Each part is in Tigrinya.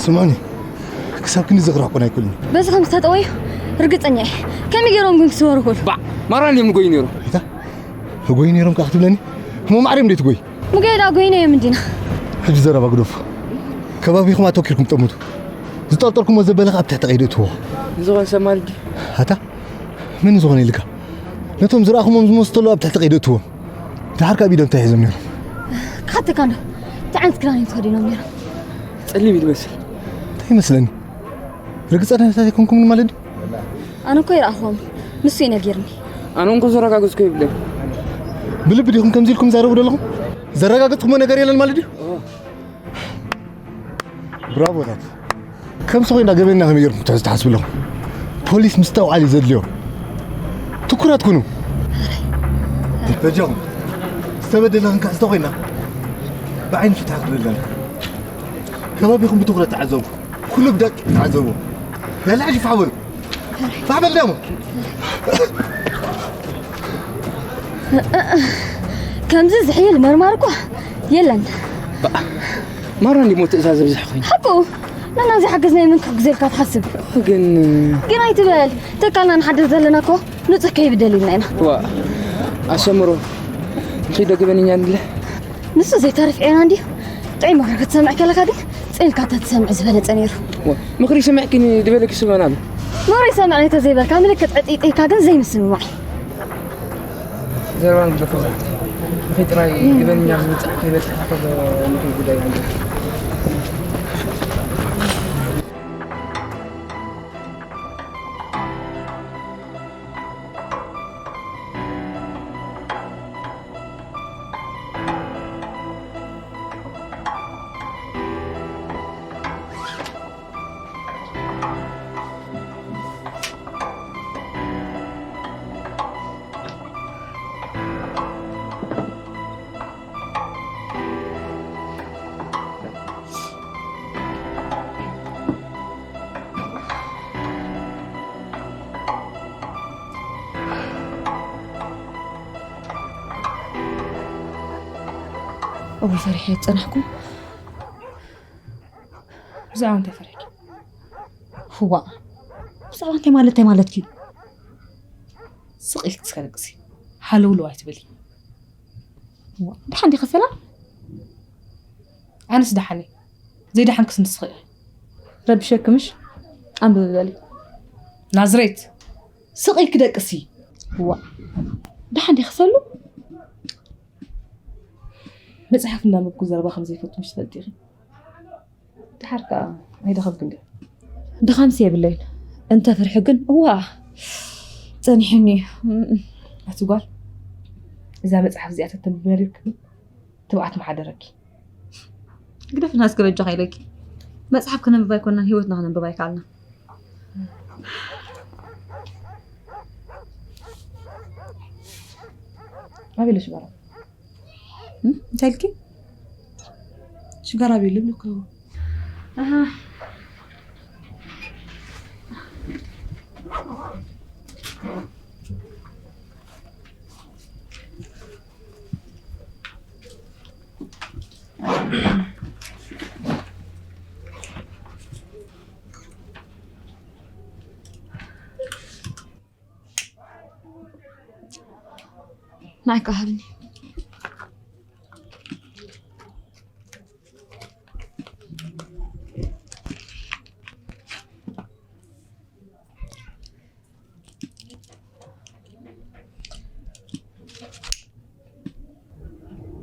ስማኒ፣ ክሳብ ክንዲ ዘኽራ ኮን ኣይክእልን። በዚ ከም ዝተጠወዩ ርግጸኛ እየ። ከመይ ገይሮም ግን ክስወሩ ክእሉ? ባ፣ ማራ እዮም ንጎይ ነይሮም። ኢታ፣ ጎይ ነይሮም ከኣ ክትብለኒ? እሞ ማዕሪም እንዴት ጎይ? ምገዳ ጎይነ እዮም እንዲና። ሕጂ ዘረባ ግደፉ። ከባቢኹም ኣተኪርኩም ጠምቱ። ዝጠርጠርኩሞ ዘበለ ከኣ ኣብ ትሕቲ ቀይዲ እትዎ። ንዝኾን ሰብ ማለት ድዩ? ኣታ፣ መን ዝኾነ ኢልካ? ነቶም ዝረኣኹሞም ዝመስሉ ኣብ ትሕቲ ቀይዲ እትዎም። ድሓር ካብ ኢዶም እንታይ ሒዞም ነይሮም? ክሓተካ እንዶ፣ እንታይ ዓይነት ክዳን እዮም ተኸዲኖም ነይሮም? ጸሊም እዩ ዝመስል። እንታይ ይመስለኒ? ርግጸ ደህንታት ኣይኮንኩምን ማለት ድዩ? ኣነ እኮ ይረኣኹዎም፣ ንሱ እዩ ነጊርኒ። ኣነ እንኮ ዘረጋገጽኩ የብለይ። ብልቢ ዲኹም ከምዚ ኢልኩም ዛረቡ ዘለኹም? ዘረጋገጽኩሞ ነገር የለን ማለት ድዩ? ብራቮታት። ከምዚ ኮይና ገበንና ከመይ ጌርኩም ትሕዝ ትሓስቡ ኣለኹም? ፖሊስ ምስተውዓል እዩ ዘድልዮ። ትኩራት ኩኑ። በጃኹም። ዝተበደለ ክንክሕስ ተኾይና ብዓይኒ ፍትሒ ክንርኢ ኣለና። ከባቢኹም ብትኹረት ተዓዘቡ። ኩሉ ብደቂቕ ተዓዘቡ። ያላ ሕጂ ፋሕ በሉ። ፋሕ በል ደሞ። ከምዚ ዝሕይል መርማር እኮ የለን። ማራ እንዲ ሞ ትእዛዝ ብዝሕ ኮይኑ። ሓቁ፣ ነና እዚ ሓገዝ ናይ መን ክሕግዘልካ ትሓስብ? ግን ግን ኣይትበል። ተካልና ንሓድር ዘለና እኮ ንጹህ ከይብደል ኢልና ኢና። ዋ፣ ኣሰምሮ፣ ንኺዶ ግበንኛ ንለ? ንሱ ዘይተርፍ ዔና እንድዩ። ጥዑይ ምኽሪ ክትሰምዕ ከለኻ ግን ጽን ኢልካ እንተትሰምዕ ዝበለጸ ነይሩ። ዋ፣ ምኽሪ ሰሚዕኪ ድበለኪ ስበና ኣሎ። ምኽሪ ሰምዕ እንተዘይበልካ ምልክት ዕጥይጥይካ ግን ዘይምስምማዕ። ዘረባ ንግደፎ። ንኺ ጥራይ ግበንኛ ዝብል ጽሑፍ ከይበጽሐ ከሎ ንኺ ጉዳይ ንግደፎ። እወ፣ ፈሪሐ ዝጸናሕኩ። ብዛዕባ እንታይ ፈሪሕኪ? ህዋ፣ ብዛዕባ እንታይ ማለት፣ እንታይ ማለትኪ? ስቕ ኢልኪ እስከ ደቅሲ። ሃለውለው ኣይትበሊ። ህዋ፣ ደሓን ዲኺ ፈላ? ኣነስ ደሓን እየ። ዘይደሓንክስ ንስኺ ኢኺ። ረብሸኪ ምሽ? ኣንብቢ በሊ። ናዝሬት፣ ስቕ ኢልኪ ደቅሲ። ህዋ፣ ደሓን ዲኺ ፈሉ? መጽሓፍ እናንበብኩ ዘረባ ከም ዘይፈቱ ምሽ ትፈልጢ ኢኺ። ደሓር ከኣ ኣይደኸምክን ድዩ? ድኻምሲ የብለይን። እንተ ፍርሒ ግን፣ እዋ፣ ጸኒሑኒ እዩ። እም፣ ኣቲ ጓል፣ እዛ መጽሓፍ እዚኣ ተተንብብያ ነይርኪ ግን፣ ትብዓት ምሓደረኪ። ግደፍና እስከ በጃኻ ኢለኪ። መጽሓፍ ከነንብብ ኣይኮንናን፣ ህይወትና ከነንብብ ኣይከኣልናን። ኣበይ ኣሎ ሽጋራ? እም? እንታይ ኢልኪ? ሽጋራ ኣበይ ኣሎ? ኣሃ። ንዓይ ከኣ ሃብኒ።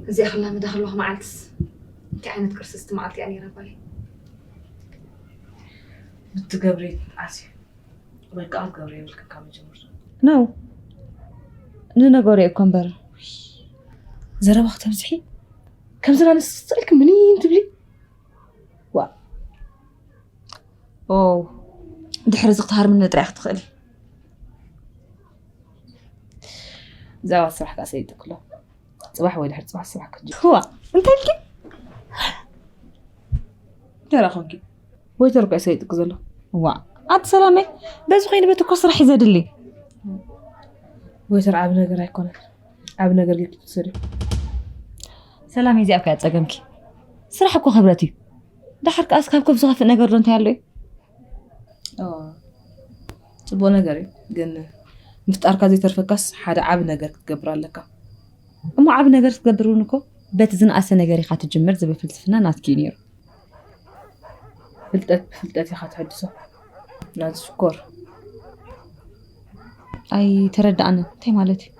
እዚኣ ክላመዳ ከለኹ መዓልትስ እንታይ ዓይነት ቅርሲ ስቲ መዓልቲ እያ ነይራ ጓለይ? ብትገብሪ ዓሲ ወይ ከዓ ትገብሪ የብልክን ካብ መጀመርታ። ነው። ንነገሩ እኮ እምበር። ዘረባ ክተብዝሒ ከምዚ ናንስ ስልክ ምኒን ትብሊ? ዋ። ኦ። ድሕሪ እዚ ክትሃርምኒ ጥራይ ክትኽእሊ። ብዛዕባ ስራሕ ከዓ ሰይጥክሎ። ጽባሕ ወይ ድሕሪ ጽባሕ ስራሕ ክትጅ- ህዋ። እንታይ ኢልኪ? ደራ ኾንኪ። ወይተር እኮ እዩ ሰይጥክ ዘሎ። ዋ። ኣቲ ሰላመይ፣ በዚ ኮይኑ በቲ እኮ ስራሕ እዩ ዘድሊ። ወይተር ዓቢ ነገር ኣይኮነን። ዓቢ ነገር ጌርኪ ትሰድዮ። ሰላመይ፣ እዚኣ እኮ እያ ጸገምኪ። ስራሕ እኮ ክብረት እዩ። ደሓር ከኣስ ካብ ከብ ዝኸፍእ ነገር ዶ እንታይ ኣሎ እዩ? ኦ፣ ጽቡቕ ነገር እዩ። ግን ምፍጣርካ ዘይተርፈካስ ሓደ ዓቢ ነገር ክትገብር ኣለካ። እሞ ዓቢ ነገር ክትገብር እውን እኮ በቲ ዝነኣሰ ነገር ኢኻ ትጅምር ዝብል ፍልስፍና ናትኪ እዩ ነይሩ። ፍልጠት ብፍልጠት ኢኻ ትሕድሶ። ናዚ ሽኮር። ኣይተረዳእንን። እንታይ ማለት እዩ?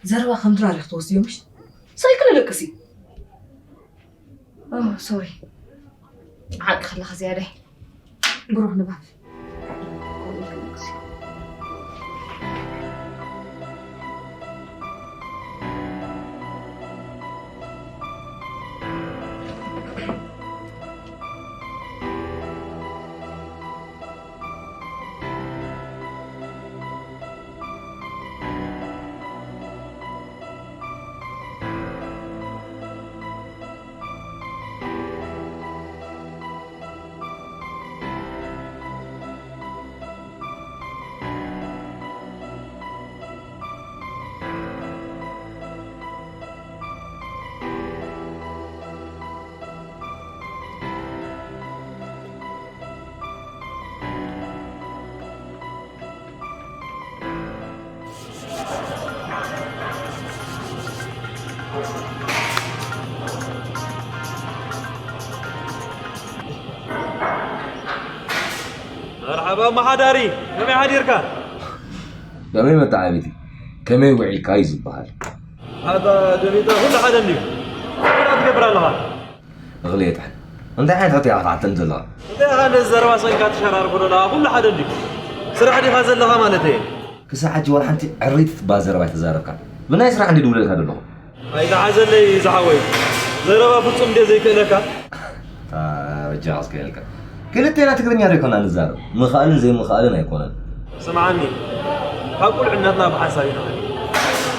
ዘረባ ከም ድራር ክትወስድዮ ምሽ? ሳይክል ኣለቅሲ። ኦ፣ ሶሪ። ሓቂ ከለኻ ዝያዳይ። ብሩኽ ንባብ። መርሓባ መሓዳሪ፣ ከመይ ሓዲርካ? ከመይ መተዓቢቲ? ከመይ ውዒልካ እዩ ዝበሃል። ኣታ ደሚታ፣ ኩሉ ሓደ እንድዩ። እንታይ ትገብር ኣለኻ? እኽሊ የጥሕን። እንታይ ዓይነት ሕቶ ኢኻ ትሓተኒ ዘለኻ? እንታይ ኢኻ ነዚ ዘረባ ሰንካ ትሸራርፎ ዘለኻ? ኩሉ ሓደ እንድዩ። ስራሕ ዲኻ ዘለኻ ማለት እየ። ክሳዕ ሕጂ ዋላ ሓንቲ ዕርይቲ ትበሃል ዘረባ ኣይተዛረብካን። ብናይ ስራሕ እንድዩ ድውለልካ ዘለኹ። ኣይትሓዘለይ ዝሓወይ። ዘረባ ፍጹም እንድየ ዘይክእለካ። ኣታ በጃኻ እስከ ኢልካ። ክልቴና ትግርኛ ዶ ኣይኮና ንዛረብ? ምኽኣልን ዘይምኽኣልን ኣይኮነን። ስምዓኒ፣ ካብ ቁልዕነትና ብሓንሳብ ኢና ዓብና።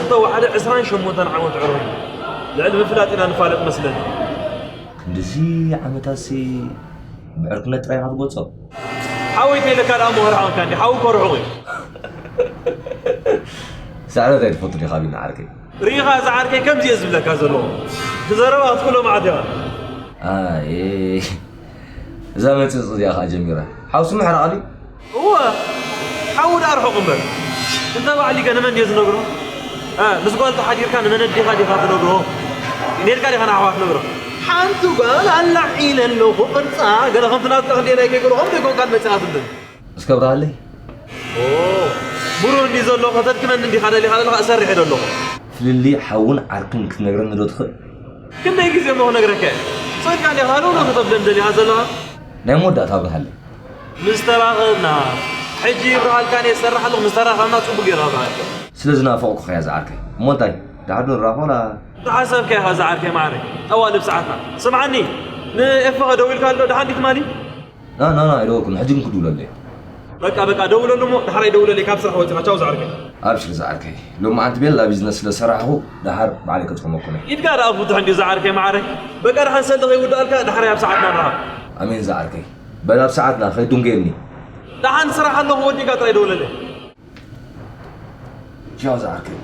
እንተ ወሓደ ዕስራን ሸሞንተን ዓመት ዕርኹም ልዕሊ ምፍላጥ ኢና ንፋለጥ መስለኒ። ክንድዚ ዓመታትሲ ብዕርክነት ጥራይ ኢኻ ትገልጾ? ሓወይ ተይለካ ደኣ ምሁር ዓወንካ እንዲ ሓው እኮ ርሑቕ እዩ። ሳዕረት ኣይትፈቱ ዲኻ ቢና ዓርከይ? ርኢኻ እዚ ዓርከይ ከምዚ እየ ዝብለካ ዘለኹ። እቲ ዘረባ ክትክሎ መዓት ኢኻ። ኣየ፣ እዛ መጽጽ እዚኣ ኸኣ ጀሚራ። ሓውሲ ምሕራቕ ድዩ? እወ፣ ሓው ደኣ ርሑቕ እምበር። እንተ ባዕሊከ ንመን ድየ ዝነግሮ? እ፣ ምስ ጓል ተሓዲርካ ንመን ኣዴኻ ዲኻ ትነግሮ? ኢነልካ ዲኻ ንኣሕዋ ትነግሮ? ሓንቲ ጓል ኣላ ኢለ ኣለኹ ቅርጻ፣ ገለ ከምቲ ናትካ ክንደየናይ ከይገርኦም ዘይኮንካ መጺኣ ትብል። እስከ ኣብርሃለይ። ኦ፣ ብሩህ እንዲ ዘሎ ከተድክመኒ እንዲኻ ደሊኻ ዘለኻ እሰርሕ እየ ዘለኹ። ፍልልይ ሓውን ዓርክን ክትነግረኒ ዶ ትኽእል? ክንደይ ግዜ እሞ ክነግረካ እየ? ጾይልካ እንዲኻ ሃለውለው ከተብለኒ ደሊኻ ዘለኻ? ናይ መወዳእታ ኣብርሃለይ። ምስ ተራኸብና፣ ሕጂ ይብርሃልካ እየ ዝሰርሕ ኣለኹ፣ ምስ ተራኸብና ጽቡቕ ጌርካ ኣብርሃለይ። ስለ ዝናፈቕኩኻ እየ ዝዓርከይ። እሞ እንታይ? ደሓር ዶ ንራኸብ ወላ? ዝሓሰብካዮ ኢኻ ዝዓርከይ ማዕረይ። ጠዋሊ ብሰዓትና። ስምዓኒ፣ ንኤፋ ከ ደዊልካሉ ዶ? ደሓን ድዩ ትማሊ? ና፣ ና፣ ና፣ ኣይደወልኩን። ሕጂ ግን ክድውለሉ እየ። በቃ፣ በቃ፣ ደውለሉ እሞ፣ ደሓር ኣይደውለለይ፣ ካብ ስራሕ ወጺኻ። ቻው ዝዓርከይ። ኣብሽር ዝዓርከይ። ሎማዓንቲ ቤላ ቢዝነስ ስለ ሰራሕኹ፣ ደሓር ባዕለይ ከጽዕመኩም እየ። ኢድካ ደኣ ፍቱሕ እንድዩ ዝዓርከይ ማዕረይ። በቃ፣ ደሓን ሰልዲ ከይውድኣልካ፣ ደሓር ኣብ ሰዓትና ንራኸብ። ኣሜን ዝዓርከይ። በል ኣብ ሰዓትና፣ ከይዱንገየኒ። ደሓን ስራሕ ኣለኹ፣ ወዲእካ ጥራይ ደውለለይ። ቻው ዝዓርከይ።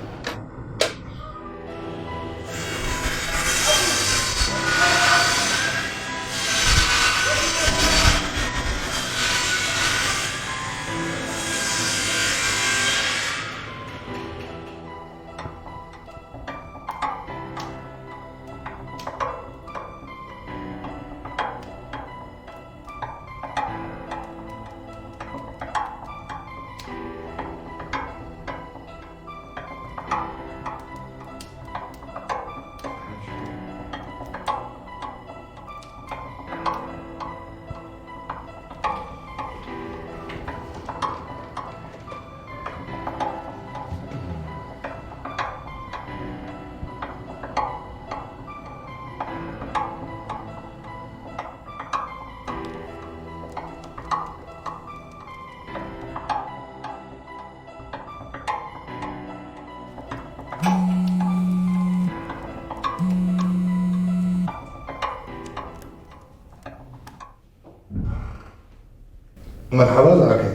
መርሓባ ዝዓርከይ።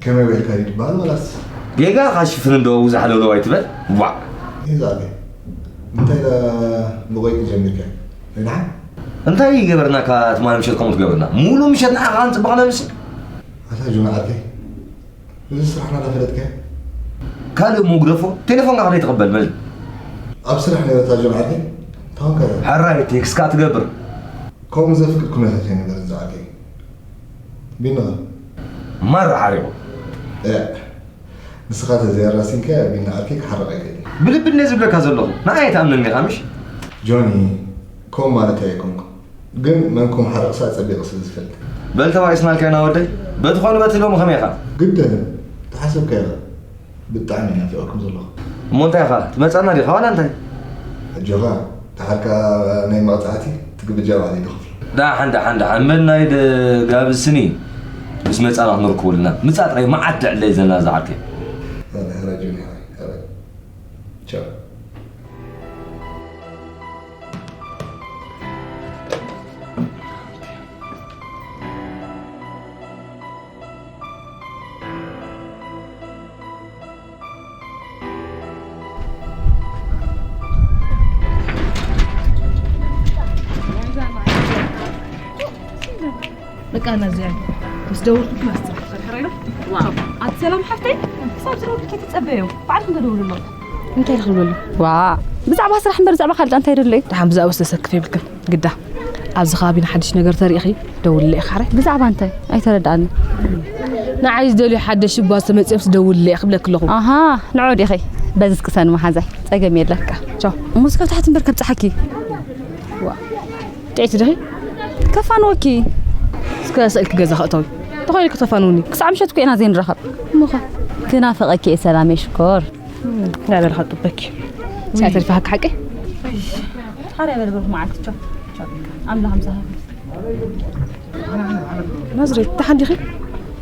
ከመይ ውዒልካ ድዩ ትበሃል ዋላስ? ጌጋ ኢኻ ሽፍን እንዶ ውዛሕ ለውለው ኣይትበል። ዋዕ። እይ ዝዓርከይ። እንታይ ዳ ብቆይቂ ጀሚርካ? ደሓን? እንታይ ገበርናካ ትማሊ ምሸት ከምኡ ትገብርና? ሙሉ ምሸት ንዓኻ ክንጽበቕ ነምስል? ኣታ ጆን ዓርከይ። እዚ ስራሕና ዳ ፈለጥካዮ? ካልእ ምጉደፎ፣ ቴሌፎንካ ከደይ ትቕበል በል። ኣብ ስራሕ ነይረ ኣታ ጆን ዓርከይ። እንታይ ኮንካ? ሕራይ ቴክስካ ትገብር። ከምኡ ዘፍቅድ ኩነታት ኣይነበረን ዝዓርከይ። ቢንኻ? ማራ ሓሪቑ። እ፣ ንስኻ ተዘይኣራሲንካዮ ቢኒ ዓርከይ ክሓርቕ ኣይክእልን። ብልቢ እንድየ ዝብለካ ዘለኹ። ንዓይ ኣይትኣምነኒ ኢኻ ምሽ? ጆኒ፣ ከምኡ ማለት ኣይኮንኩን። ግን መን ከም ሓርቕስ ኣጸቢቑ ስለ ዝፈልጥ። በል ተባኢስናልካ ኢና ወደይ። በቲ ኾነ በቲ ሎሚ ከመይ ኢኻ? ግድን፣ ተሓሰብካዮ ኢኻ። ብጣዕሚ ናፊቐኩም ዘለኹ። እሞ እንታይ ኢኻ? ትመጻና ዲኻ ዋላ እንታይ? ኣጆኻ፣ ደሓር ከኣ ናይ መቕጻዕቲ ትግብጃ ባዕለይ ዝኸፍሎ። ደሓን፣ ደሓን፣ ደሓን። መን ናይ ደ-፣ ጋብዝ ስኒ ምስ መጻና ክንርክበሉ ኢና። ምጻእ ጥራይ መዓት ትዕለይ ዘላ ዝዓርከይ። ራጅዮን ኢኻ። ቻው። በቃ ናዚያ ምስ ደወልኩ ክላስ ትረክብ። ሕራይ ዶ? ዋው። ኣቲ ሰላም ሓፍተይ፣ ክሳብ ዝረኽብኪ ትጸበዮ። ባዕልኩም ተደውሉ ኣሎ። እንታይ ኢልኪ ትብለሉ? ዋ፣ ብዛዕባ ስራሕ እምበር ብዛዕባ ካልእ እንታይ ደሎ እዩ? ደሓን ብዛዕባ ዝተሰክፍ የብልክን። ግዳ ኣብዚ ከባቢና ሓድሽ ነገር ተሪእኺ ደውልለ ኢኺ። ሕራይ? ብዛዕባ እንታይ? ኣይተረድኣኒ። ንዓይ ዝደልዩ ሓደሽ እባ ዝተመፅኦም ስደውልለ ኢኺ ክብለኪ ኣለኹ። ኣሃ፣ ንዑ ዲኺ? በዚ ስቅሰኒ መሓዛይ። ጸገም የለን። በቃ፣ ቻው። እሞ እስከ ኣብ ታሕቲ እምበር ከብጽሓኪ። ዋ። ጥዕቲ ዲኺ? ከፋንወኪ። እስከ ስእልኪ ገዛ ከእተዊ። ተኾይኑ ከተፋንውኒ። ክሳዕ ምሸት እኮ ኢና ዘይንራኸብ። እሞ ኸ? ክናፍቐኪ እየ ሰላመይ ሽኮር። ናይ በልኻ ጥበኪ። ሳይ ተሪፋ ሃክ ሓቂ? ታዲያ በል ብሩኽ መዓልቲ። ቻው። ቻው። ኣምላኽ ምሳኻ። ናዝሬት፣ ደሓን ዲኺ?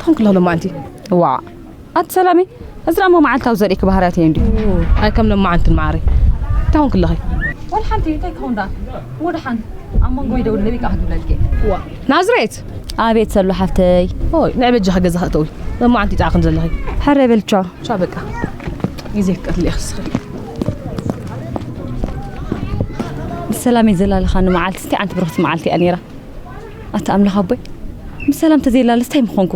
ትኾንክላ ሎማዓንቲ? ዋዕ። ኣቲ ሰላመይ፣ እዚ ደኣ እሞ መዓልታዊ ዘርእኪ ባህርያት እየ እንድዩ። ኣይ ከም ሎማዓንትን መዓረይ። እንታይ ኾንኪ ኣለኺ? ወላ ሓንቲ፣ እንታይ ክኸውን ደኣ? እሞ ደሓን፣ ኣብ መንጎ ይደውል፣ ለቢቃ ክድውለልኪ። ዋ፣ ናዝሬት! ኣቤት ሰሉ ሓፍተይ። ኦይ፣ ንዒ በጃኺ ገዛ ክእተዊ። ሎማዓንቲ ጣዕኺ ዘለኺ። ሕራይ በል ቻው። ቻው በቃ። ግዜ ክቀትል ኢኺ እስኺ። ብሰላም እየ ዘላለኻኒ መዓልቲ፣ እንታይ ዓንቲ ብርኽቲ መዓልቲ እያ ነይራ። ኣታ ኣምላኽ ኣቦይ፣ ብሰላም ተዘይላለስ እንታይ ምኾንኩ?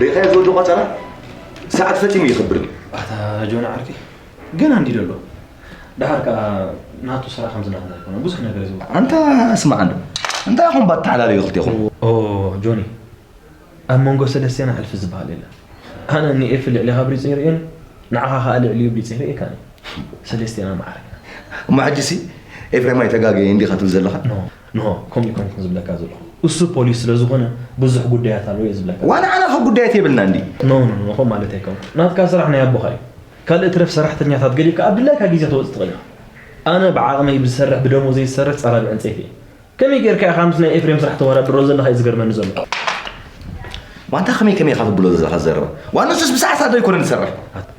ሪኢኻዮ ዝወደቖ ጸራ? ሰዓት ፈጺሙ ይኸብርን። ኣታ ጆን ዓርከይ፣ ገና እንዲ ዘሎ። ደሓር ከኣ ናቱ ስራሕ ከምዚ ናትና ኣይኮነን፣ ብዙሕ ነገር እዩ ዝብል። ኣንታ ስማዕ እንዶ፣ እንታይ ኢኹም ባተሓላለዩ ክልቴኹም? ኦ፣ ጆኒ፣ ኣብ መንጎ ሰለስቴና ሕልፊ ዝበሃል የለን። ኣነ ንኤፊ ልዕሌኻ ብሊጸ ይርእየን፣ ንዓኻ ከኣ ልዕሊኡ ብሊጸ ይርእየካን እየ። ሰለስቴና መዓረግና። እሞ ሕጂሲ ኤፍሬም ኣይተጋገየን ዲኻ ትብል ዘለኻ? ኖ፣ ኖ፣ ከምኡ ኣይኮንኩን ዝብለካ ዘለኹ። እሱ ፖሊስ ስለ ዝኾነ ብዙሕ ጉዳያት ኣለዎ እየ ዝብለካ። ዋላ ንዓና ኸ ጉዳያት የብልና እንዲ? ኖ፣ ኖ፣ ኖ፣ ከምኡ ማለት ኣይኮንኩን። ናትካ ስራሕ ናይ ኣቦኻ እዩ። ካልእ ትረፍ ሰራሕተኛታት ገዲፍካ ኣብ ድላይካ ግዜ ክትወጽእ ትኽእል ኢኻ። ኣነ ብዓቕመይ ብዝሰርሕ ብደሞዘይ ዝሰርሕ ጸራቢ ዕንጸይቲ እየ። ከመይ ጌርካ ኢኻ ምስ ናይ ኤፍሬም ስራሕ ተወዳድሮ ዘለኻ እዩ ዝገርመኒ ዘሎ። ዋንታ ከመይ ከመይ ኢኻ ትብሎ ዘለኻ ዘረባ? ዋንሱስ ብሰዓታት ዶ ኣይኮነን ዝሰርሕ?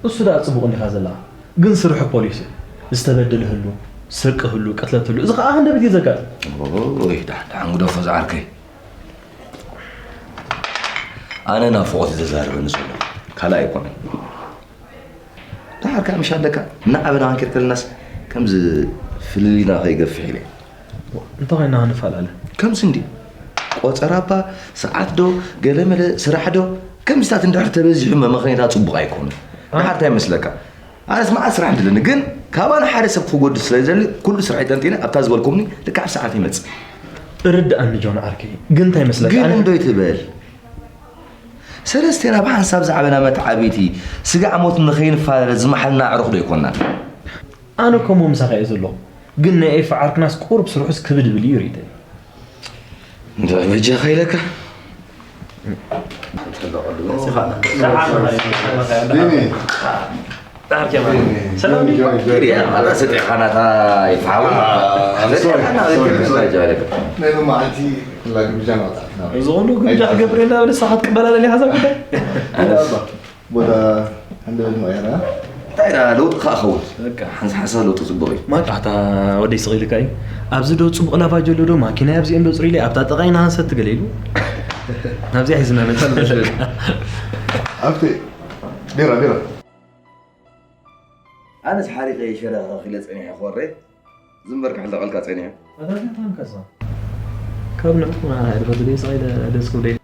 እሱ ደኣ ጽቡቕ እንዲኻ ዘለኻ። ግን ስርሑ ፖሊስ እዩ። ዝተበደለ ህሉ፣ ስርቂ ህሉ፣ ቅትለት ህሉ። እዚ ኸኣ ክንደበት እዩ ዘጋጥም። ኦይ፣ ዳሕ-፣ ዳሕን ግደፎ ዝዓርከይ። ኣነ ናፍቖት እዩ ዘዛርበኒ ዘሎ። ካልእ ኣይኮነን። ደሓር ከኣ ምሽ ኣለካ፣ እናዓበና ክንከድ ከለናስ ከምዚ ፍልልይና ከይገፍሕ ኢለ። እንታይ ኮይንና ክንፈላለ? ከምዚ እንዲ ቆጸራ እባ፣ ሰዓት ዶ፣ ገለመለ፣ ስራሕ ዶ፣ ከምዚታት እንድሕር ተበዚሑ መመኸኔታ ጽቡቕ ኣይኮኑን። አ? ደሓር እንታይ ይመስለካ? ኣነስ መዓት ስራሕ እንድለኒ፣ ግን ካባና ሓደ ሰብ ክጎድል ስለ ዝደሊ፣ ኩሉ ስራሐይ ጠንጢነ ኣብታ ዝበልኩምኒ ልክዕ ኣብ ሰዓት ይመጽእ። እርድኣኒ ጆን ዓርከይ፣ ግን እንታይ ይመስለካ? ግን ኣነ እንዶ ይትበል። ሰለስቴና ብሓንሳብ ዝዓበና መተዓብይቲ፣ ስጋዕ ሞት ንኸይንፈላለ ዝመሓልና ኣዕሩኽ ዶ ኣይኮናን? ኣነ ከምኡ ምሳኻ እየ ዘለኹ። ግን ናይ ኤፍ ዓርክናስ ቁሩብ ስርሑስ ክብድብል እዩ ርእይተይ። እንዶ በጃኻ ኢለካ። ቢኒ፣ ሰላም እዩ። ቢኒ፣ ጆይ፣ ጆይ። ሪያ፣ ኣታ ሰጢኻና፣ እታ ይፍሓዊ። ኣታ ሰጢኻና፣ ሪያ፣ ሪያ። ናይ መዓልቲ ኩላ ግብጃ ናውጣ። እዚ ኹሉ ግብጃ ክገብር የለ፣ ንስኻ ክትቅበላ ደሊኻ እዛ ጉዳይ? ኣነስ ቦታ ሃንደበት መቐየራ። እንታይ ደኣ ለውጢ ከኣ ኸውን። በቃ። ሓንሳ ሓንሳ ለውጢ ጽቡቕ እዩ። ማክ፣ ኣታ ወደይ ስቕ ኢልካ እዩ። ኣብዚ ዶ ጽቡቕ ላቫጆ ኣሎ ዶ ማኪና ኣብዚኦም ዶ ጽሩይ ኢለ ኣብታ ጠቓይና ሃንሰት ትገለ ኢሉ። ናብዚኣ ሒዝና መጻ ንመስለካ። ኣብቲ ቢራ፣ ቢራ። ኣነስ ሓሪቐ ሸረኻ ኺለ ጸኒሐ ኮሬ። ዝንበርካ ሕለቐልካ ጸኒሐ። ኣታ እንታይ ኮንካሳ? ካብ ንዕቁና እየ፣ በዚ ደስ ኢለ ደስ ክብለይ።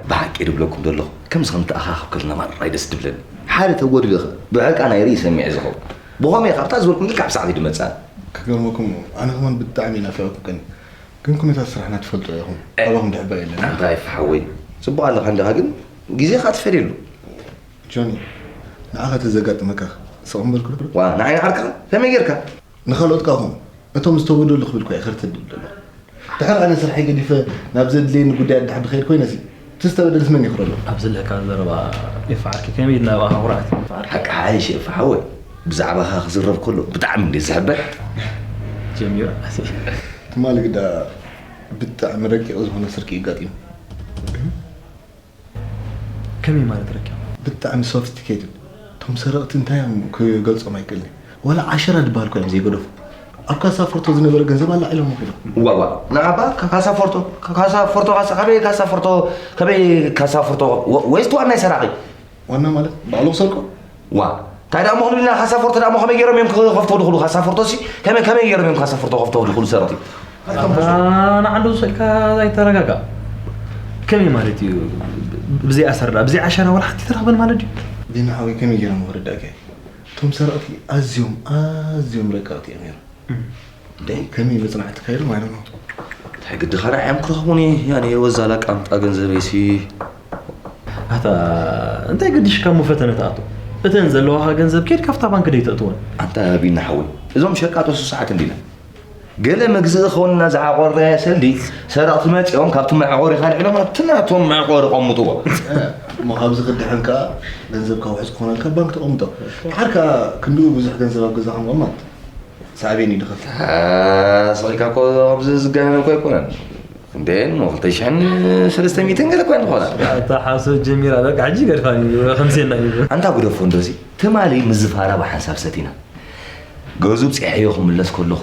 ብሓቂ ድብለኩም ዘለኹ፣ ከምዚ ከም ተኣኻኽብ ከለና ማራ ደስ ድብለኒ። ሓደ ተጎዲሉ ኸ፣ ብዕርቃ ናይ ርኢ ሰሚዐ ዝኸውን። ብኸመይ ካብታ ዝበልኩም ኢልካ ኣብ ሳዕቲ ድመጻ። ክገርመኩም፣ ኣነ ከማን ብጣዕሚ ናፊቐኩም ቀኒ። ግን ኩነታት ስራሕና ትፈልጦ ኢኹም። እ። ኣባኹም ድሕባ የለን። ኣንታ ይፍሓወይ፣ ጽቡቕ ኣለኻ እንዲኻ፣ ግን ግዜኻ ትፈድየሉ። ጆኒ፣ ንዓኻ ተዘጋጥመካ ስቕ እምበልኩ ዶ? ዋ፣ ንዓይ ንዓርካ ከመይ ጌርካ? ንኻልኦት ከኣ ኹን፣ እቶም ዝተበደሉ ክብል እኳ እየ ከርተት ድብል ዘለኹ። ድሕር ኣነ ስርሐይ ገዲፈ ናብ ዘድልየኒ ጉዳይ ድሕር ድኸይድ ኮይነሲ፣ እቲ ዝተበደልስ መን ይኽረሎ? ኣብ ዘለካ ዘረባ ይፍዓርኪ፣ ከመይ ኢልና ብኣኻ ኩርዓት ይፍዓርኪ? ሓቂ ሓይሽ ይፍሓወይ፣ ብዛዕባኻ ክዝረብ ከሎ ብጣዕሚ እንድየ ዝሕበን። ጀሚራ። ትማሊ ግዳ ብጣዕሚ ረቂቕ ዝኾነ ስርቂ እዩ ኣጋጢሙ። ከመይ ማለት ረኪቡ? ብጣዕሚ ሶፊስቲኬትድ። እቶም ሰረቕቲ እንታይ እዮም ክገልጾም ኣይክእልን። ዋላ ዓሸራ ድበሃል እኮ እዮም ዘይገደፉ። ኣብ ካሳ ፎርቶ ዝነበረ ገንዘብ ኣላዒሎሞ ከይዶም። ዋ፣ ዋ፣ ንዓባ ካሳ ፎርቶ፣ ካሳ ፎርቶ፣ ካሳ፣ ከመይ ካሳ ፎርቶ፣ ከመይ ካሳ ፎርቶ፣ ወ-፣ ወይስ እቲ ዋናይ ሰራቒ? ዋና ማለት ባዕሉ ክሰርቆ? ዋ፣ እንታይ ደኣ ምኾኑ ኢልና ካሳ ፎርቶ ደኣ ከመይ ገይሮም እዮም ክኸፍትዎ ድኽእሉ? ካሳ ፎርቶ ሲ ከመይ፣ ከመይ ገይሮም እዮም ካሳ ፎርቶ ክኸፍትዎ ድኽእሉ ሰረቕቲ? ኣታ ንዓንዱ ሰልካ ኣይተረጋጋ። ከመይ ማለት እዩ? ብዘይ ኣሰርዳ፣ ብዘይ ዓሸራ ዋላ ሓንቲ ተረኽበን ማለት ድዩ? ዲና ሓወይ ከመይ ገይሮም ክርዳእካ? እቶም ሰረቕቲ ኣዝዮም፣ ኣዝዮም ረቀቕቲ እዮም ነይሮም። እም። ደይ ከመይ መጽናዕቲ ካይዱ ማለት ነው። እንታይ ግድኻ ንዓዮም ክረኽቡኒ? ያኔ ወዛላ ቃምጣ ገንዘበይሲ። ኣታ እንታይ ገዲሽካ እሞ ፈተነ ትኣቱ? እተን ዘለዋኻ ገንዘብ ኬድ ካብታ ባንክ ደይ ተእትወን? ኣንታ ቢና ሓወይ፣ እዞም ሸቃጦ ስሱዓት እንዲና። ገለ መግዝኢ ክኸውንና ዝዓቆርናዮ ሰልዲ ሰረቕቲ መጺኦም ካብቲ መዕቆሪ ካልዒሎም ኣብቲ ናቶም መዕቆሪ ቀምጥዎ። እሞ ካብዚ ክድሕን ከኣ ገንዘብካ ውሑስ ክኾነልካ ባንክ ተቐምጦ። ድሓር ከኣ ክንድኡ ብዙሕ ገንዘብ ኣብ ገዛኻ ምቕማጥ ሳዕቤን እዩ ድኸፍል። ስቕ ኢልካ እኮ ከምዚ ዝጋነን እኮ ኣይኮነን። ክንደየን እሞ ክልተ ሽሕን ሰለስተ ሚእትን ገለ እኮ እየን ዝኾና። ኣታ ሓሶት ጀሚራ፣ በቃ ሕጂ ገድፋኒ፣ ከምሴና እዩ። ኣንታ ግደፎ እንዶ እዚ ትማሊ ምስ ዝፋራ ብሓንሳብ ሰቲና። ገዙ ብጺሐዮ ክምለስ ከለኹ፣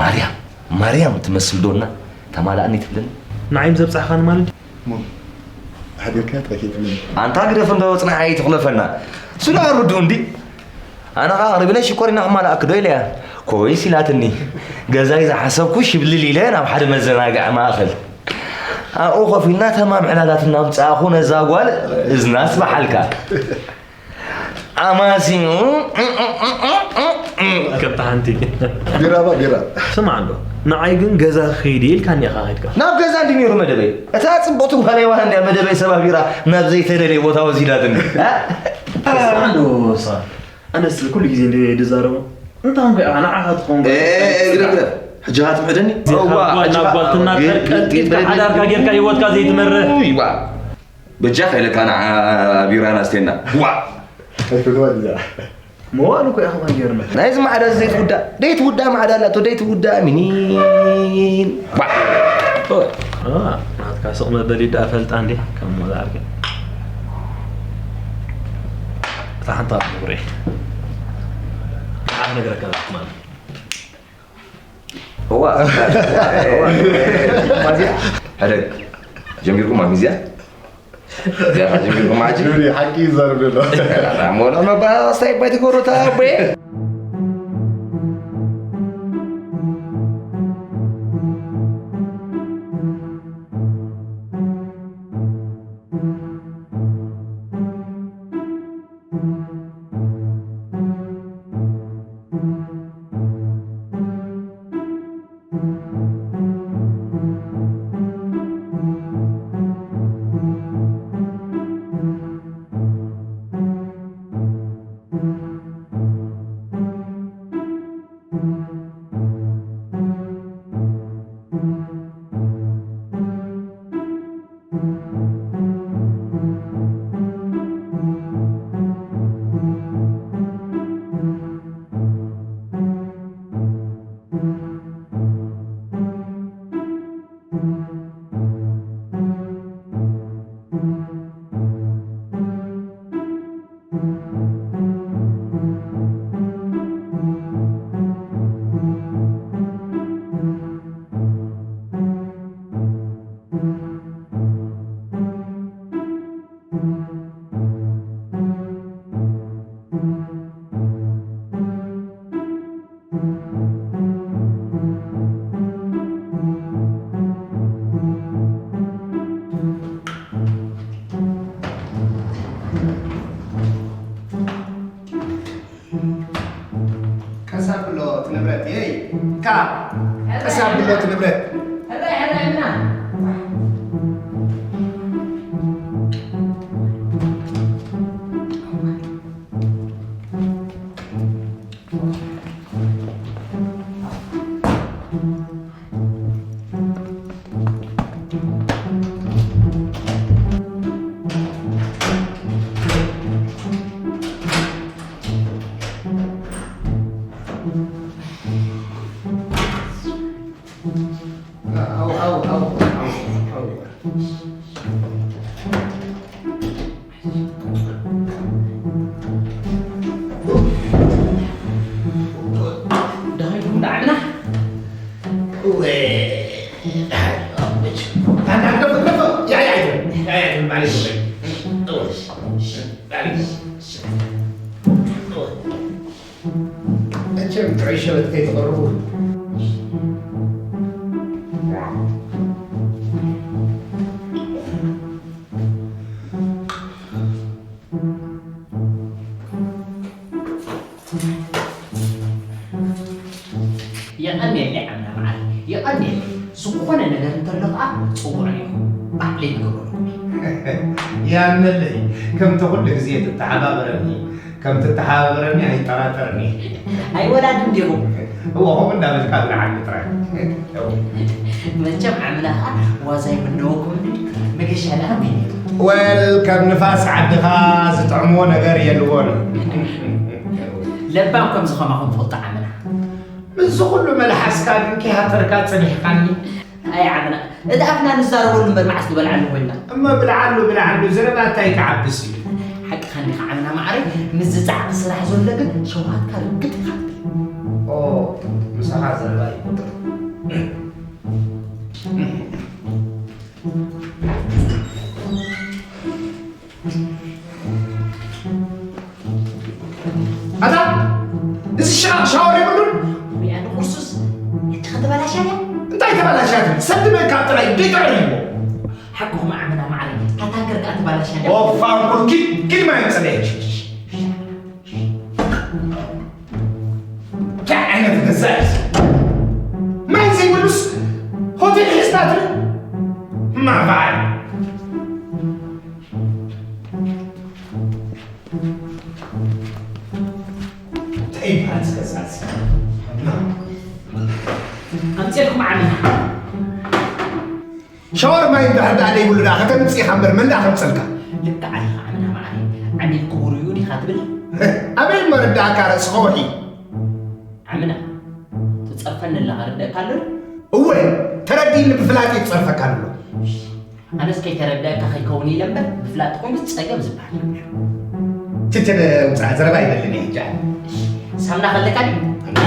ማርያም፣ ማርያም ትመስል ዶና ተማላእኒ ትብለኒ። ንዓይ ምስ ኣብጻሕኻኒ ማለት ድዩ? እሞ ሓዲርካያ ጥራይ ከይትብለኒ። ኣንታ ግደፍ እንዶ ጽናሕ ኣይትኽለፈና። ስለ ርዱእ እንዲ። ኣነ ኸኣ ኣቕሪብለ ሽኮሪና ክማልኣኪ ዶ ኢለያ። ኮይስ ኢላትኒ። ገዛይ ዝሓሰብኩ ሽብልል ኢለ ናብ ሓደ መዘናግዒ ማእኸል። ኣብኡ ኮፍ ኢልና ተማም ዕላላት እናምጻእኹ ነዛ ጓል እዝናስ በሓልካ። ኣማሲኡ ከምታ ሓንቲ። ቢራ ባ ቢራ። ስማዕ እንዶ፣ ንዓይ ግን ገዛ ክኸይድ እየ ኢልካኒ ኢኻ ኸይድካ። ናብ ገዛ እንዲ ነይሩ መደበይ። እታ ጽብቕቲ ጓለይ ዋላ እንድያ መደበይ ሰባ ቢራ ናብ ዘይተደለየ ቦታ ወሲዳትኒ። እ? ስማዕ እንዶ፣ ሳ-፣ ኣነስ ኩሉ ግዜ እንደ ድዛረቦ፣ እንታይ ኮንካ ኢኻ ንዓኻ ትኸውን? እ፣ እ፣ እ፣ ግደፍ፣ ግደፍ። ሕጂ ኻትምሕደኒ? እዋ፣ ጓል ሕጂ ናብ ኻ-፣ ጓል ትናጠር፣ እ፣ ቀልጢፍካ እ፣ ሓዳርካ እ፣ ጌርካ ህይወትካ ዘይትመርሕ። እዋ። በጃኻ ኢለካ ንዓ ቢራ ናስቴና። ዋ! ኣይፈትዋን እዚኣ። መዋእሉ እኮ ኢኻ ከማን ገይርና። ናይዚ ማዕዳ እዚ ዘይትውዳእ፣ ዘይትውዳእ ማዕዳ ኣላቶ፣ ዘይትውዳእ ሚኒን። ዋ! ኦይ፣ አ፣ ናትካ ስቕ መበሊ ደኣ ፈልጣ እንዴ፣ ከም ሞዛ ዓርኪ። እታ ሓንታ ብጉረይ። ንዓ ክነግረካ ማለት። እዋ፣ እዋ፣ ማዝያ። ሕደግ። ጀሚርኩም ኣብ ሚዝያ? እዚኣ ጀሚርኩም ማጂ? ዱሪ፣ ሓቂ ይዛረብ ዘሎ። ሞላ መባስታይ ባይቲ ኮሮታ ኣቦየ። ቀስ ኣብሎ እቲ ንብረት። ሕራይ፣ ሕራይ፣ ምና። ደኺምኩም ደኣ ዓምና? እወ፣ ደሓን፣ ደሓን፣ ደሓን፣ ያያ፣ ያያ፣ ማለት ነው። እወ፣ እወ። መቸም ጥዑይ ሸበጥ ከይትቐርቡ። የቐንየለይ ዓምና መዓረይ፣ የቐንየለይ። ዝኾነ ነገር እንተሎ ኸዓ ጽውዑኒ ኢኹም፣ ባዕለይ ክገብረልኩም እየ። የቐንየለይ፣ ከምቲ ኩሉ ግዜ ትተሓባበረኒ፣ ከም ትተሓባበረኒ ኣይጠራጠርን እየ። ኣይወላድን ዲኹም? እወ፣ ከምኡ እንዳበልካ ብልዓኒ ጥራይ። መቸም ዓምና ኸዓ ዋዛ ይምነወኩም እንዲ፣ መገሻ ደኣ ከይዱ። ወል፣ ከም ንፋስ ዓድኻ ዝጥዕምዎ ነገር የልዎን። ለባም ከም ዝኸማኹም ፈልጦ ዓምና። ምስዚ ኩሉ መልሓስካ ግን ከይሃተርካ ጸኒሕካኒ። ኣይ ዓምና፣ እቲ ኣፍና ንዛረበሉ እምበር መዓስ ዝበልዓሉ ኮይንና። እሞ ብልዓሉ፣ ብልዓሉ፣ ዘረባ እንታይ ክዓብስ እዩ? ሓቅኻ እንዲኻ ዓምና መዓረይ፣ ምስዚ ጻዕቂ ስራሕ ዘሎ ግን ሸውሃትካ ርግጥ ኢኻ ትብል። ኦ፣ ምሳኻ ዘረባ ይቁጥር። ኣታ፣ እዚ ሻ-፣ ሻወር የብሉን? ውይ፣ ኣነ ቁርሱስ፣ እቺ ከተበላሻ ድያ? እንታይ ተበላሻ ትብል? ሰብ መን ካብ ጥራይ ደይ ተዕርይዎ። ሓቅኹም ዓምና መዓረይ፣ ኣታ ሃገር ከኣ ተበላሻ ድያ? ኦፋ፣ እንኩል ኪድ፣ ኪድ ማይ ጸለየች። እንታይ ዓይነት ገዛ እዩ? ማይ ዘይብሉስ ሆቴል ሒዝና ትብል? ማባል። እንታይ ይበሃል እዚ ገዛ እዚ? ኣምፅኤልኩም ዓምና። ሻወር ማይ እንድሕር ደኣ ደይብሉ ደኣ ከተምፅእ ኢኻ እምበር መን ደኣ ከምፀልካ? ልክዕ ኣለኻ ዓምና መዓረይ። ዓሚል ክቡር እዩ ዲኻ ትብል? ኣበይ እሞ ርዳእካ ርእስኻ ውሒ? ዓምና፣ ትጸርፈኒ ኣለኻ ርደእካ ኣሎ ዶ? እወ፣ ተረዲእኒ ብፍላጥ እዩ ትጸርፈካ ኣሎ። ኣነስ ከይተረደእካ ከይከውን ኢለ እምበር ብፍላጥ ተኾይኑ ጸገም ዝበሃል የብሉን። ትትነ ውጻእ ዘረባ ይበልኒ ሕጂ። ሳምና ከለካ ድዩ?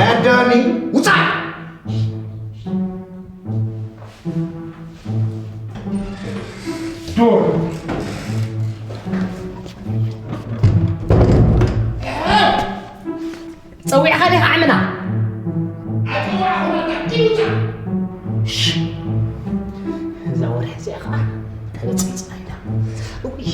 ኣዳኒ፣ ውጻእ! ዱር። ጸዊዕኻ ዲኻ ዓምና? እዛ ወርሒ እዚኣ ኸዓ ተበጺጽና ኢና። እውይ።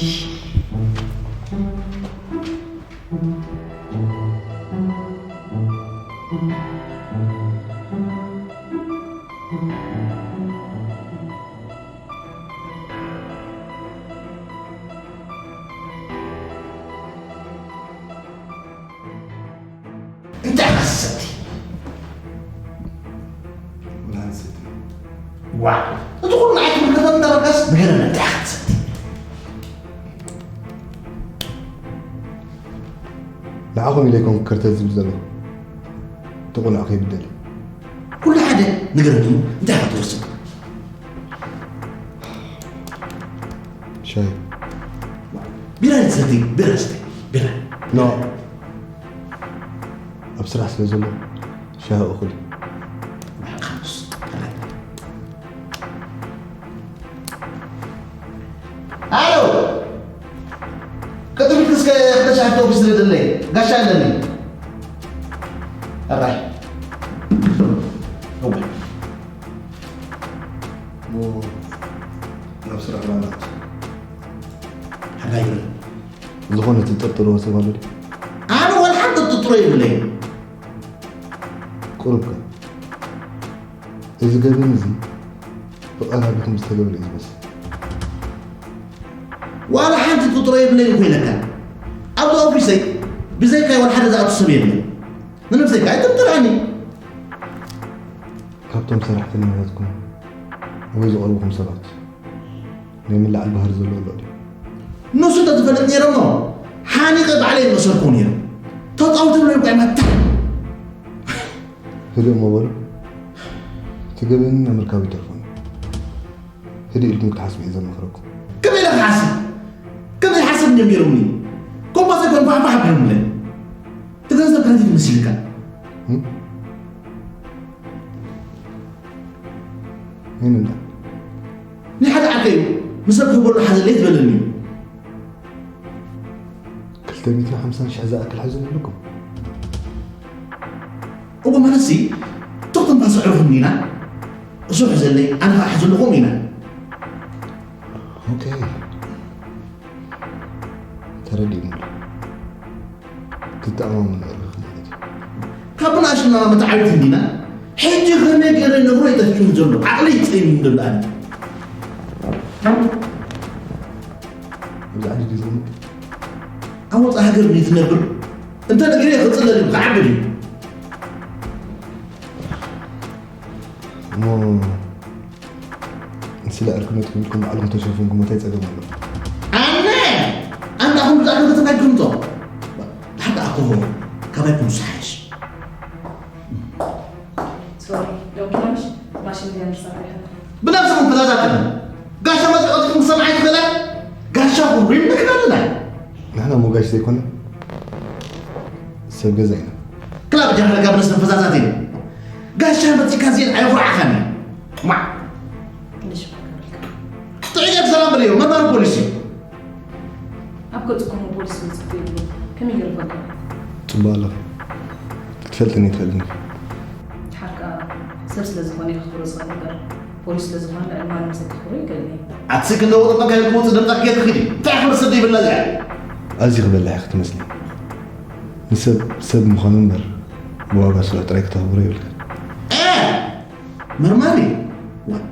እንታይ ኢኻ ትሰቲ? ቡና ንሰቲ። ዋ፣ እቲ ኩሉ ንዓይ ትምልከተኒ እንዳበልካስ ንገረኒ፣ እንታይ ኢኻ ትሰቲ? ንዓኹም ኢለ ኣይኮንኩ ከርተት ዝብል ዘለኹ። እቲ ቆልዓ ከይብደል። ኩሉ ሓደ፣ ንገረኒ እሞ፣ እንታይ ኢኻ ትወስድ? ሻሂ። ቢራ ንሰቲ፣ ቢራ ንሰቲ፣ ቢራ። ኖ። ኣብ ስራሕ ስለ ዘሎ ሻሂ እኹል እዩ። ኣሎ፣ ቅድም ክስከ ክልተ ሻሂ ተውፊ ስለ ደለየ ጋሻ ኣለኒ። ኣባይ። እወ። እሞ ናብ ስራሕ ማለት። ሓጋይ ይብል። ዝኾነ ትጥርጥርዎ ሰብ ኣሎ ድዩ? ኣነ ወላ ሓንቲ ጥርጥሮ የብለይን። ቁሩብ ከ? እዚ ገበን እዚ ብቐላሉ ከም ዝተገብረ እዩ ዝመስል። ዋላ ሓንቲ ጥርጥር የብለይን እኮ ኢለካ። ኣብዚ ኦፊሰይ ብዘይካይ ዋላ ሓደ ዝኣቱ ሰብ የለን። ንነብሰይ ከኣ ኣይጥርጥራኒ። ካብቶም ሰራሕተኛታትኩም ወይ ዝቐርብኹም ሰባት ናይ ምልዓል ባህሪ ዘለዎ ኣሎ ድዩ? ንሱ እንተዝፈልጥ ነይረ እሞ ሓኒቐ ባዕለይ መሰርኩ ነይረ። ተጻውቶም ነይሩ እኮ መታ። ህድእ እሞ በሉ። እቲ ገበን ንምርካብ ይተርፎን። ህድእ ኢልኩም ክትሓስቡ እየ ዘማኽረኩም። ከመይ ኢለ ክሓስብ? ከመይ ሓስብ እንዲዮም ነይሮምኒ? ኮምባስ ኣይኮን ፋሕፋሕ ኣቢሎምለይ። እቲ ገንዘብ ከነቲት መሲልካ? እም? መን እንዳ? ናይ ሓደ ዓርከይ እዩ። ንሰብ ክህበሉ ሓዘለይ ዝበለኒ እዩ። ክልተ ሚእትን ሓምሳን ሽሕ ዝኣክል ሓዘን ኣለኩም? እሞ ማለትሲ፣ ትኽ ትንፋስ ኣዕርፉኒ ኢና። እሱ ሕዘለይ፣ ኣነ ኸዓ ሕዘልኹም ኢና። ኦኬ። ተረዲእኒ ኣሎ። ክትተኣማመኑ ኣለኹ ማለት እዩ። ካብ ብንኣሽቱና መተዓቢት እንዲና፣ ሕጂ ከመይ ገይረ ነብሮ ይጠፍእኒ ዘሎ፣ ዓቕለይ ይጠይም ዘሎ ኣነ። ኣብዚ ዓዲ ድዩ ዝቕመጥ? ኣብ ወጻኢ ሃገር ድዩ ትነብር? እንተ ነጊረ ክጽለል እዩ፣ ክዓቢ ድዩ? እሞ ንስለ ዕርክነትኩም ኢልኩም ባዕልኩም ተሸፊንኩም እንታይ ጸገም ኣለዎ? ኣነ! ኣንታ ኣኹም ብዛዕባ ከተናግሩም ዶ? ሓታ ኣኮ ካባይኩም ዝሓይሽ። ሶሪ፣ ዶክተር ምሽ ማሽን ዲያ ንሳፈር። ብነብስኹም ፈዛዛትኹም። ጋሻ መጺኡ ቀልጢፍኩም ክሰምዓ ኣይትኽእላ? ጋሻኹም ሪም ንሕና ኣለና። ንሕና እሞ ጋሽ ዘይኮነ ሰብ ገዛ ኢና። ክላብ ጃህረ ጋብ ነስተ ፈዛዛት ኢና። ጋሻ መጺካ ዜን ኣይኹርዓኻን እዩ። ማ? ክንደይ ሽኮር ገበልካ? ጥዕያት ሰላም በልዮ፣ መርማሪ ፖሊስ እዩ። ኣብ ገጽኩም ፖሊስ ዝጽፍ የብሉ። ከመይ ገይሩ ይፈልጦ? ጽቡቕ ኣለኺ። ክትፈልጥኒ ኣይትኽእልን ኢኺ። ሓቃ ሰብ ስለ ዝኾነ የኽብሮ ዝኽእል እምበር፣ ፖሊስ ስለ ዝኾነ ልዕሊ ማንም ሰብ ከኽብሮ ይክእል እዩ። ኣቲ ክንደ ወጥመካ ክወጽእ ደምጣ ክትከይድ ትኽእሊ። እንታይ ክብሪ ስዲ ይብላ እዚኣ? ኣዚኺ በላሕ ኢኺ ትመስሊ። ንሰብ ሰብ ምዃኑ እምበር፣ ብዋጋ ስሩዕ ጥራይ ክተኽብሮ የብልካ። ኤ! መርማሪ፣ ዋ-፣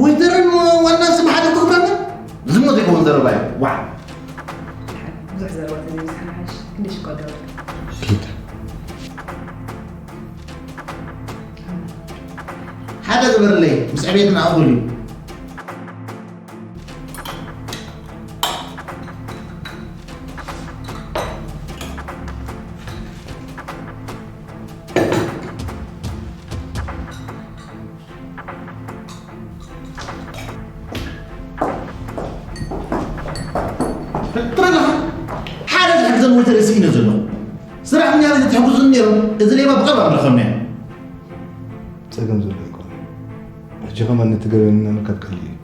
ወይተርን ዋና ስም ሓደ ትኽብረና? ዝሞ ዘይከውን ዘረባ እዩ። ዋ! ብዙሕ ዘረባ ተዘይብዝሓ ንሓይሽ። ክንደይ ሽኮር ገበርካ? ክልተ። ሓደ ግበርለይ፣ ምስ ዕቤትና እኹል እዩ። ትረግኻ ሓደ ዝሕግዘን ወይ ተረሲእነ ዘሎ ስራሕተኛ ቤት ትሕግዙን ነይሮም፣ እዚ ሌባ ብቐረባ ንረኸብናዮ። ጸገም ዘሎ ኣይኮነን። ሕጂ ከማን ነቲ ገበን ንምርካብ ቀሊል እዩ።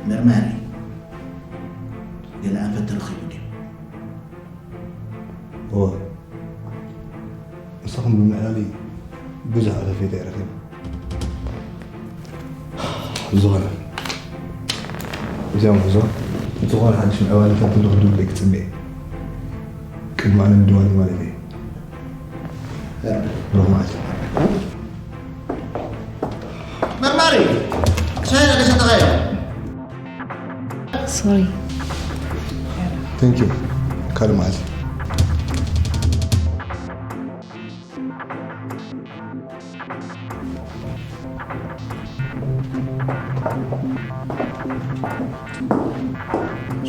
መርማሪ፣ ገለ ኣንፈት ተረኺቡ ድዩ? እወ። ምሳኹም ብምዕላለይ ብዙሕ ኣለፌታ እየ ረኺበ። ዝኾነ፣ እዚኣ ምህዞ ዝኾነ ሓድሽ ምዕባለታት እንተሎ ክድውለይ ክጽበ እየ። ቅድሚ ኣነ ምድዋለይ ማለት እየ። ብሩኽ መዓልቲ። መርማሪ፣ ሻሂ ዶ ሰተኻዮ? ሶሪ። Thank you። ካልእ መዓልቲ።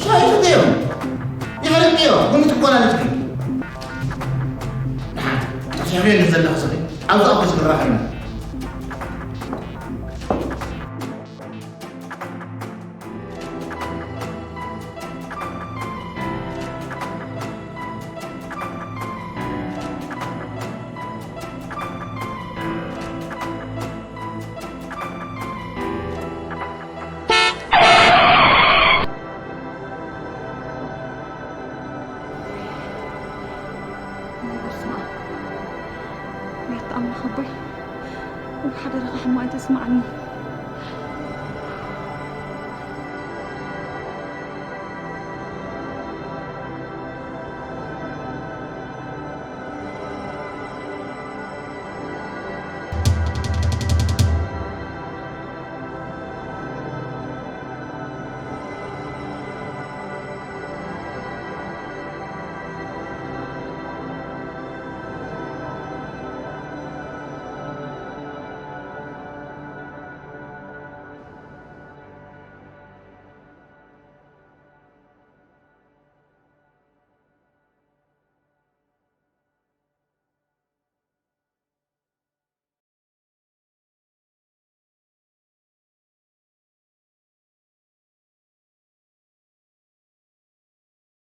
ሻሂ ሰተዮ። ይሃርቅዮ። ቡን ትኮና ንትኪ። ሻሂ ዘለኹ ሰተይ። ኣብዚ ኣፍስ ክራኸብና።